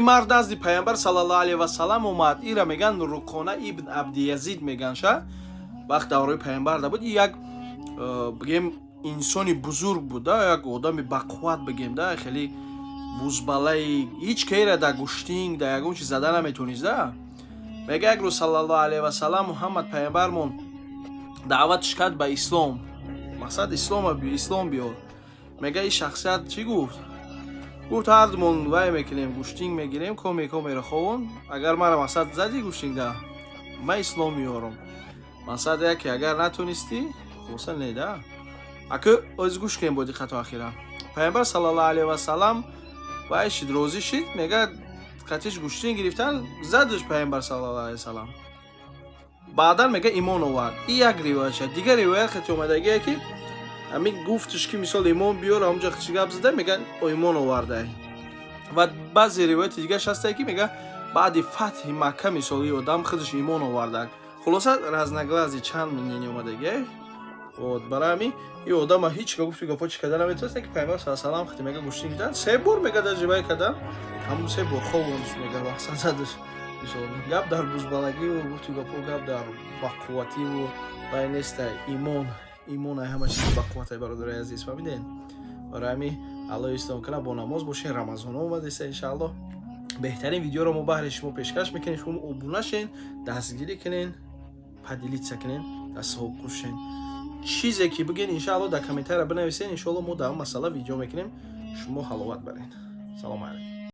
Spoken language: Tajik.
Мард назди Пайғамбар саллаллоҳу алайҳи васаллам омад. Ира меган Рукона ибн Абдиязид меганша. Вақт давраи Пайғамбар да буд, як бигем, инсони бузург буд да, як одами бақувват бигем да, хеле бузбалаи, ҳеҷ кайра да гӯштинг, да ягон чиз зада наметонист да. Мега, як рӯз саллаллоҳу алайҳи васаллам, Муҳаммад Пайғамбармон даъватш кард ба ислом, мақсад ислом биёр. Мега, ин шахсият чӣ гуфт? Гуфт: «Ҳардумон вай мекунем, гӯштинг мегирем, коме комеро ховон. Агар мара, мақсад, зади гӯштингда, ман ислом меёрам, мақсад, яке агар натонистӣ, хулоса не да». Ака, оз гӯш кунем бо диққату. Ахира Пайғамбар саллаллоҳу алайҳи васаллам вай шид, розӣ шид. Мега, қатиш гӯштин гирифтан, задаш Пайғамбар саллаллоҳу алайҳи васаллам. Баъдан, мега, имон овард. И як ривоят шад. Дигар ривоят хати омадагие, ки ҳамин гуфташ, ки мисол имон биёр, ҳамонҷо чӣ гап зада, мега, имон овардай. Ва баъзе ривояти дигараш ҳастае, ки мега, баъди фатҳи Макка, мисол, и одам худаш имон оварда. Хулоса, разногласие, чанд мнение омадагие. Вот барои ҳамин и одама ҳеҷ ка гуфти гапо чӣ карда наметавонист, ки Пайғамбар саллаллоҳу алайҳи васаллам хати, мега, гӯштин гирифтан, се бор, мега, даже вай кардан, ҳамун се бор ховондиш, мега, мақсад задаш. Мисол, гап дар бузбалагиву гуфти гапо, гап дар бақуввативу вай неста. Имон, имон ай ҳама чиз бақувватай, бародарои азиз, фаҳмиден? Барои ҳамин Аллоҳ ислом кана, бо намоз бошен. Рамазон омадеста, иншааллоҳ беҳтарин видеоро мо баҳри шумо пешкаш мекунем. Шумо обуна шен, дастгирӣ кунен, поделиться кунен, дастсавоб кушен. Чизе ки биген, иншаалло, дар комментария бинависен. Иншоалло, мо дар он масъала видео мекунем. Шумо ҳаловат барен. Салому алайкум.